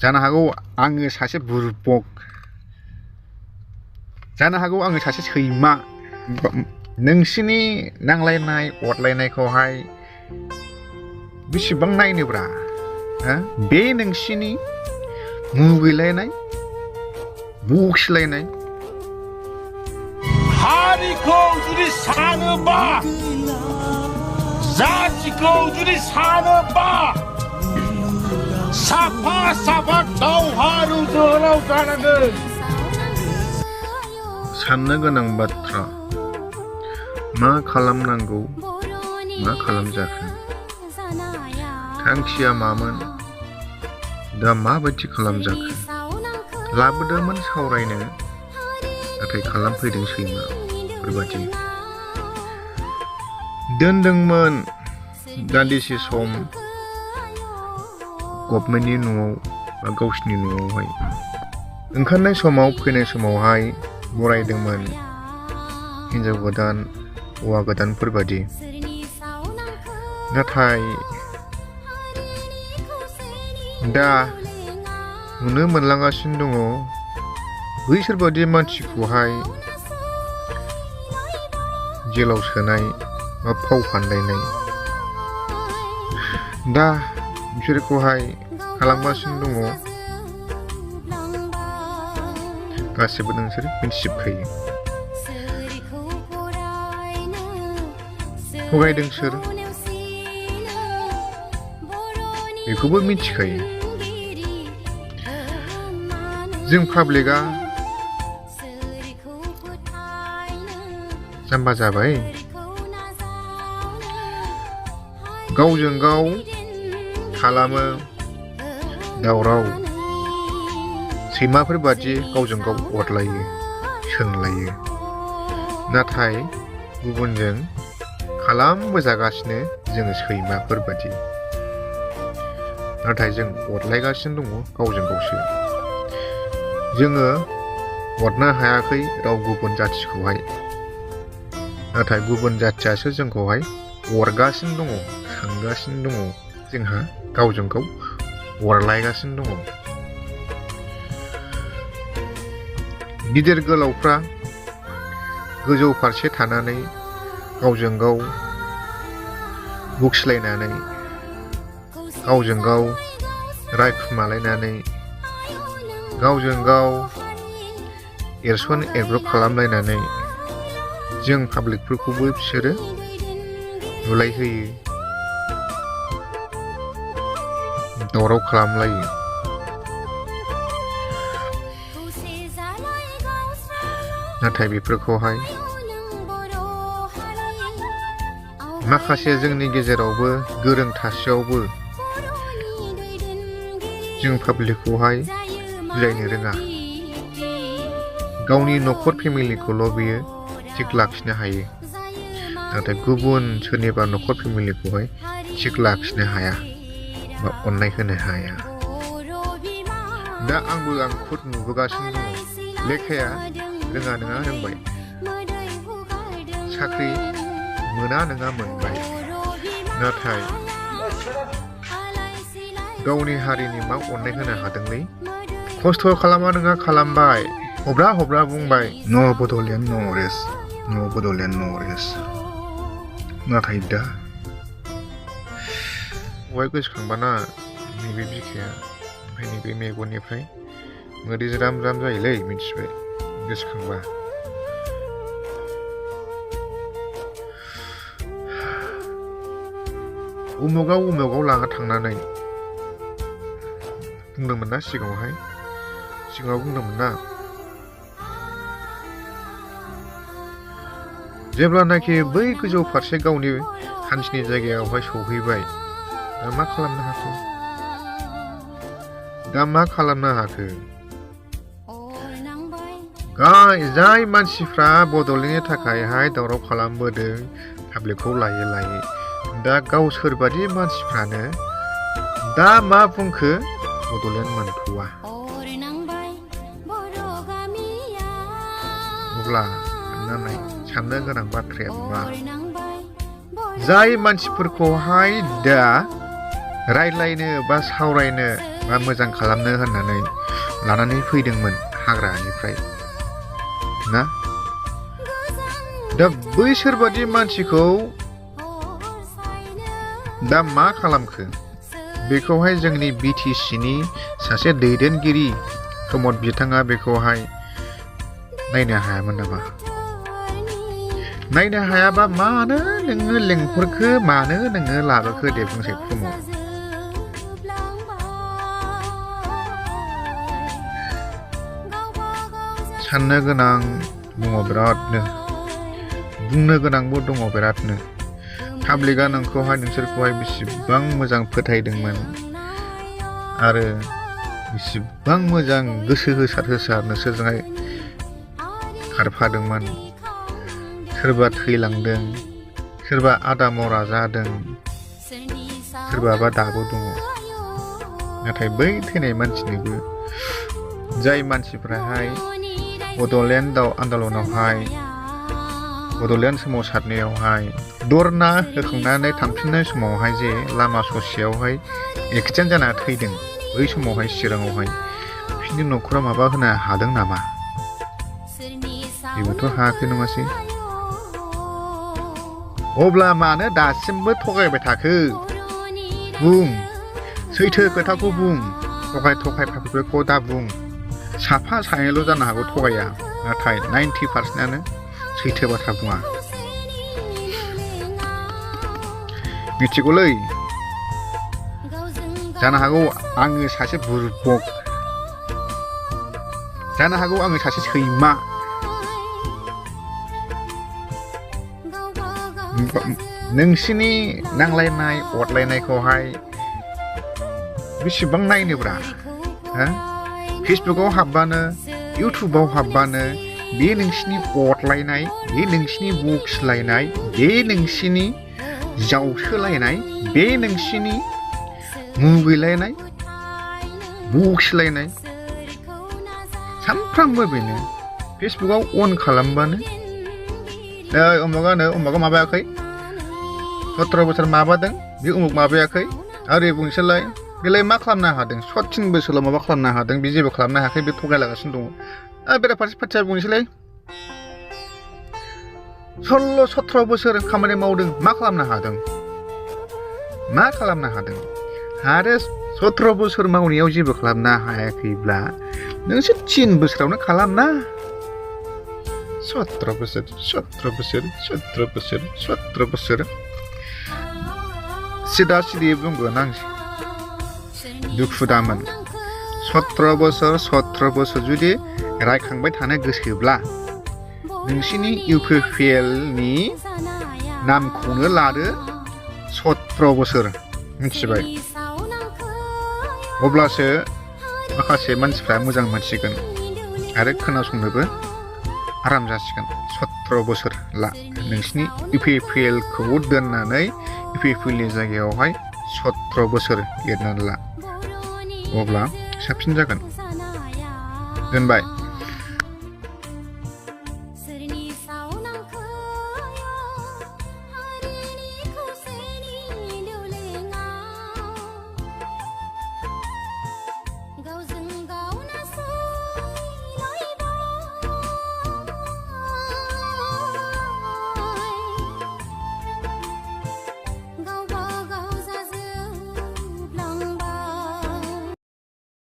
जानो हागौ आङो सासे बुरबक जानो हागौ आङो सासे सैमा नोंसिनि नांलायनाय अरलायनायखौहाय बेसेबां नायनोब्रा बे नोंसिनि मुगैलायनाय बखिलायनाय हारिखौ जुदि सानोबा जातिखौ जुदि सानोबा साफा साफा दावहारु जोहोलाव जानांगोन साननो गोनां बाथ्रा मा खालामनांगौ मा खालामजाखो थांखिया मामोन दा माबायदि खालामजाखो लाबोदोंमोन सावरायनो नाथाय खालामफैदों सैमा बेबायदि दोनदोंमोन दान्दिसे सम गभर्नमेन्टनि न'आव बा गावसिनि न'आवहाय ओंखारनाय समाव फैनाय समावहाय बरायदोंमोन हिन्जाव गोदान हौवा गोदानफोरबादि नाथाय दा नुनो मोनलांगासिनो दङ बैसोरबादि मानसिखौहाय जेलाव सोनाय बा फाव फान्दायनाय दा बिसोरखौहाय खालामगासिनो दङ गासिबो नोंसोर मिथिजोबखायो थगायदों सोर बेखौबो मिथिखायो जों पाब्लिकआ जाम्बा जाबाय गावजों गाव खालामो दावराव सैमाफोर बादि गावजों गाव अरलायो सोंलायो नाथाय गुबुनजों खालामबोजागासिनो जोङो सैमाफोर बादि नाथाय जों अरलायगासिनो दङ गावजों गावसो जोङो अरनो हायाखै राव गुबुन जाथिखौहाय नाथाय गुबुन जाथियासो जोंखौहाय अरगासिनो दङ सोंगासिनो दङ जोंहा गावजों गाव अरलायगासिनो दङ गिदिर गोलावफ्रा गोजौ फारसे थानानै गावजों गाव बखिलायनानै गावजों गाव रायखुमालायनानै गावजों गाव एरसन एरब्र खालामलायनानै जों पाब्लिकफोरखौबो बिसोरो बुलायहोयो दावराव खालामलायो नाथाय बेफोरखौहाय माखासे जोंनि गेजेरावबो गोरों थासेयावबो जों पाब्लिकखौहाय बुजायनो रोङा गावनि न'खर फेमिलिखौल' बियो थिग लाखिनो हायो नाथाय गुबुन सोरनिबा न'खर फेमिलिखौहाय थिग लाखिनो हाया बा अननाय होनो हाया दा आंबो आं खुद नुबोगासिनो दङ लेखाया रोङा नङा रोंबाय साख्रि मोना नङा मोनबाय नाथाय गावनि हारिनि मा अननाय होनो हादोंलै खस्थ' खालामा नङा खालामबाय हब्रा हब्रा बुंबाय न' बड'लेण्ड न'रेस न' बड'लेण्ड न'रेस नाथाय दा बहाय गोसोखांबाना नैबे बिखाया ओमफ्राय नैबे मेगननिफ्राय मोदै ज्राम ज्राम जायोलै मिथिबाय गोसोखांबा उमुगाव लाना थांनानै बुंदोंमोन ना सिगाङाव बुंदोंमोन ना जेब्लानाखि बै गोजौ फारसे गावनि हान्थिनि जायगायावहाय सौहैबाय दा मा खालामनो हाखो जाय मानसिफ्रा बड'लेण्डनि थाखायहाय दावराव खालामबोदों पाब्लिकखौ लायै दा गावसोरबादि मानसिफ्रानो दा मा बुंखो बड'लेण्ड मोनथ'वा अब्ला साननो गोनां बाथ्राया मा जाय मानसिफोरखौहाय दा रायज्लायनो बा सावरायनो बा मोजां खालामनो होननानै लानानै फैदोंमोन हाग्रानिफ्राय ना दा बैसोरबादि मानसिखौ दा मा खालामखो बेखौहाय जोंनि BTCनि सासे दैदेनगिरि प्रमद बिथाङा बेखौहाय नायनो हायामोन नामा नायनो हायाबा मानो नोङो लेंहरखो मानो नोङो लाबोखो दे बुंसै प्रमद साननो गोनां दङ बिरादनो बुंनो गोनांबो दङ बिरादनो पाब्लिकआ नोंसोरखौहाय बेसेबां मोजां फोथायदोंमोन आरो बेसेबां मोजां गोसो होसार नोंसोरजोंहाय खारफादोंमोन सोरबा थैलांदों सोरबा आदा मरा जादों सोरबाबा दाबो दङ नाथाय बै थैनाय मानसिनोबो जाय मानसिफ्राहाय बड'लेण्ड आन्दलनावहाय बड'लेण्ड सोमावसारनायावहाय धरना होखांनानै थांफिननाय समावहाय जे लामा ससेयावहाय एक्सिडेन्ट जाना थैदों बै समावहाय चिराङावहाय बिनि न'खरा माबा होनो हादों नामा बेबोथ' हायाखै नङासै अब्ला मानो दासिमबो थगायबाय थाखो बुं सैथो खोथाखौ बुं थगायफाफोरखौ दा बुं साफा सानैल' जानो हागौ थगाया नाथाय 90%आनो सैथो बाथ्रा बुङा मिथिगौलै जानो हागौ आङो सासे बुरबक जानो हागौ आङो सासे सैमा नोंसिनि नांलायनाय अरलायनायखौहाय बेसेबां नायनोब्रा फेसबुकआव हाबबानो इउटुबाव हाबबानो बे नोंसिनि अरलायनाय बे नोंसिनि बखिलायनाय बे नोंसिनि जावसोलायनाय बे नोंसिनि मुगैलायनाय बखिलायनाय सानफ्रामबो बेनो फेसबुकआव अन खालामबानो उमुगा माबायाखै 17 बोसोर माबादों बे उमुग माबायाखै आरो बुंसैलाय बेलाय मा खालामनो हादों 17 बोसोराव माबा खालामनो हादों बे जेबो खालामनो हायाखै बे थगायलागासिनो दङ बेराफारसे पार्टिया बुंसैलाय 16-17 बोसोर खामानि मावदों मा खालामनो हादों आरो 17 बोसोर मावनायाव जेबो खालामनो हायाखैब्ला नोंसोर 3 बोसोरावनो खालामना 17 बोसोर सिदा सिदि बुंगोन आं दुखु दामोन 17 बोसोर जुदि रायखांबाय थानो गोसोब्ला नोंसिनि UPPLनि नामखौनो लादो 17 बोसोर मिथिबाय अब्लासो माखासे मानसिफ्रा मोजां मोनसिगोन आरो खोनासंनोबो आराम जासिगोन 17 बोसोर ला नोंसिनि UPPLखौ दोननानै UPPLनि जायगायावहाय 17 बोसोर लिरनानै ला अब्ला साबसिन जागोन दोनबाय